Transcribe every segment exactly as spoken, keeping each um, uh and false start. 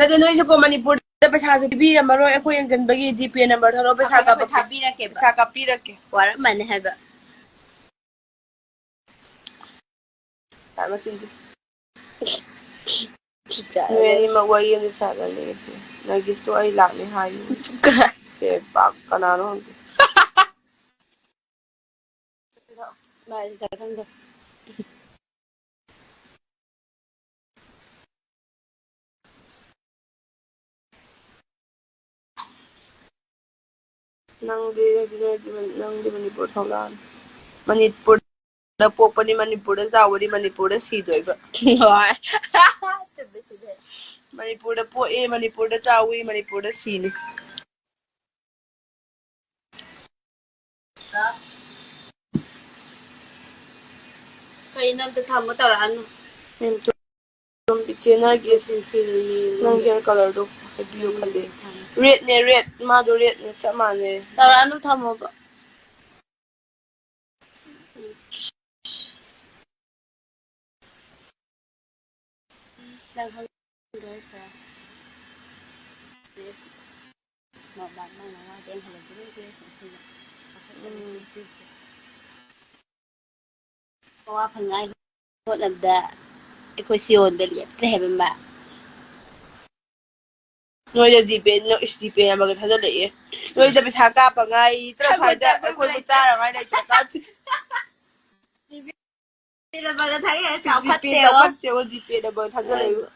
ꯅꯠꯇꯦ, ꯅꯣꯏꯁꯨꯀꯣ ꯃꯅꯤꯄꯨꯔꯗ ꯄꯩꯁꯥꯁꯨ ꯄꯤꯕꯤꯔꯝꯃꯔꯣꯏ, ꯑꯩꯈꯣꯏ ꯌꯦꯡꯁꯤꯟꯕꯒꯤ ꯖꯤꯄꯦ ꯅꯝꯕꯔ ꯊꯥꯔꯛꯑꯣ, ꯄꯩꯁꯥ ꯑꯩꯈꯣꯏ ꯀꯥꯞꯄꯛꯀꯦ꯫ ꯊꯥꯕꯤꯔꯛꯀꯦꯕ꯫ ꯄꯩꯁꯥ ꯀꯥꯞꯄꯤꯔꯛꯀꯦ꯫ ꯋꯥꯔꯝꯃꯅꯤ ꯍꯥꯏꯕ꯫ ꯇꯥ ꯃꯆꯤꯟꯗꯤ꯫ ꯅꯣꯏ ꯑꯅꯤꯃꯛ ꯋꯥꯔꯤ ꯑꯃ ꯁꯥꯟꯅꯅꯤꯡꯉꯤꯁꯦ꯫ ꯅꯔꯒꯤꯁꯇꯣ ꯑꯩ ꯂꯥꯛꯅꯤ ꯍꯥꯏꯌꯨ꯫ ꯁꯦ ꯄꯥꯛ ꯀꯅꯥꯅꯣ ꯈꯪꯗꯦ꯫ ꯃꯥꯗꯤ ꯆꯥꯛꯈꯪꯗꯦ꯫ ꯅꯪꯗꯤ, ꯅꯪꯗꯤ, ꯅꯪꯗꯤ ꯃꯅꯤꯄꯨꯔ ꯊꯣꯛꯂꯛꯑꯅꯤ꯫ ꯃꯅꯤꯄꯨꯔꯗ ꯄꯣꯛꯄꯅꯤ, ꯃꯅꯤꯄꯨꯔꯗ ꯆꯥꯎꯕꯅꯤ, ꯃꯅꯤꯄꯨꯔꯗ ꯁꯤꯗꯣꯏꯕ꯫ ꯍꯣꯏ꯫ ꯆꯨꯝꯃꯦ, ꯆꯨꯝꯃꯦ꯫ ꯃꯅꯤꯄꯨꯔꯗ ꯄꯣꯛꯑꯦ, ꯃꯅꯤꯄꯨꯔꯗ ꯆꯥꯎꯏ, ꯃꯅꯤꯄꯨꯔꯗ ꯁꯤꯅꯤ꯫ ꯀꯩꯅꯣ ꯑꯝꯇ ꯊꯝꯃꯣ, ꯇꯧꯔꯛꯑꯅꯨ꯫ ꯃꯦꯝ ꯇꯣꯝꯕꯤ, ꯆꯦ ꯅꯔꯒꯤꯁ, ꯅꯪ ꯍꯤꯌꯔ ꯀꯂꯔꯗꯣ ꯍꯥꯏꯕꯤꯌꯨ ꯈꯜꯂꯦ꯫ ꯔꯦꯗꯅꯦ, ꯔꯦꯗ꯫ ꯃꯥꯗꯣ ꯔꯦꯗꯅꯦ, ꯆꯞ ꯃꯥꯟꯅꯩ꯫ ꯇꯧꯔꯛꯑꯅꯨ, ꯊꯝꯃꯣꯕ꯫ ꯅꯪ ꯈꯪꯗ꯭ꯔꯣ ꯍꯥꯏꯁꯦ? ꯃꯃꯥ ꯅꯪꯅ ꯋꯥꯗꯤ ꯑꯩꯅ ꯍꯜꯂꯛꯈꯤꯕ ꯗ꯭ꯔꯦꯁꯅꯦ ꯁꯤꯅ꯫ ꯎꯝ꯫ ꯃꯋꯥ ꯐꯪꯉꯥꯏ ꯍꯣꯠꯅꯕꯗ ꯑꯩꯈꯣꯏ ꯁꯤ ꯌꯣꯟꯕ ꯂꯦꯞꯇ꯭ꯔꯦ ꯍꯥꯏꯕ ꯃꯥ꯫ ꯅꯣꯏꯗ ꯖꯤꯄꯦ, ꯅꯣ-, ꯏꯁ, ꯖꯤꯄꯦ ꯅꯝꯕꯔꯒ ꯊꯥꯖꯜꯂꯛꯑꯦ꯫ ꯅꯣꯏꯗ ꯄꯩꯁꯥ ꯀꯥꯞꯄ ꯉꯥꯏ, ꯇ꯭ꯔ ꯑꯩꯈꯣꯏ ꯐꯥꯏꯗ ꯆꯥꯕ ꯑꯩꯈꯣꯏꯕꯨ ꯂꯩꯇꯦ꯫ ꯆꯥꯔ ꯉꯥꯏ ꯂꯩꯇ꯭ꯔꯀꯥꯟꯁꯤꯗ꯫ ꯖꯤꯄꯦ ꯅꯝꯕꯔꯗ ꯊꯥꯖꯤꯜꯂꯛꯑꯦ, ꯖꯤꯄꯦ ꯆꯥꯎꯈꯠꯇꯦ ꯌꯦꯡꯉꯣ꯫ ꯆꯥꯎꯈꯠꯇꯦ, ꯖꯤꯄꯦ ꯅꯝꯕꯔ ꯊꯥꯖꯜꯂꯛꯏꯕ꯫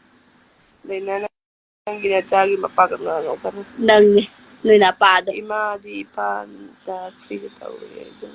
ꯂꯩꯅꯥ ꯅꯪꯒꯤ ꯅꯆꯥꯒꯤ ꯃꯄꯥꯒ ꯉꯥꯡꯅꯧ ꯀꯟꯅ꯫ ꯅꯪꯅꯦ, ꯅꯣꯏ ꯅꯄꯥꯗꯣ꯫ ꯏꯃꯥꯗꯤ ꯏꯄꯥ ꯗꯥ ꯐ꯭ꯔꯤꯗ ꯇꯧꯔꯦ ꯑꯗꯨꯝ꯫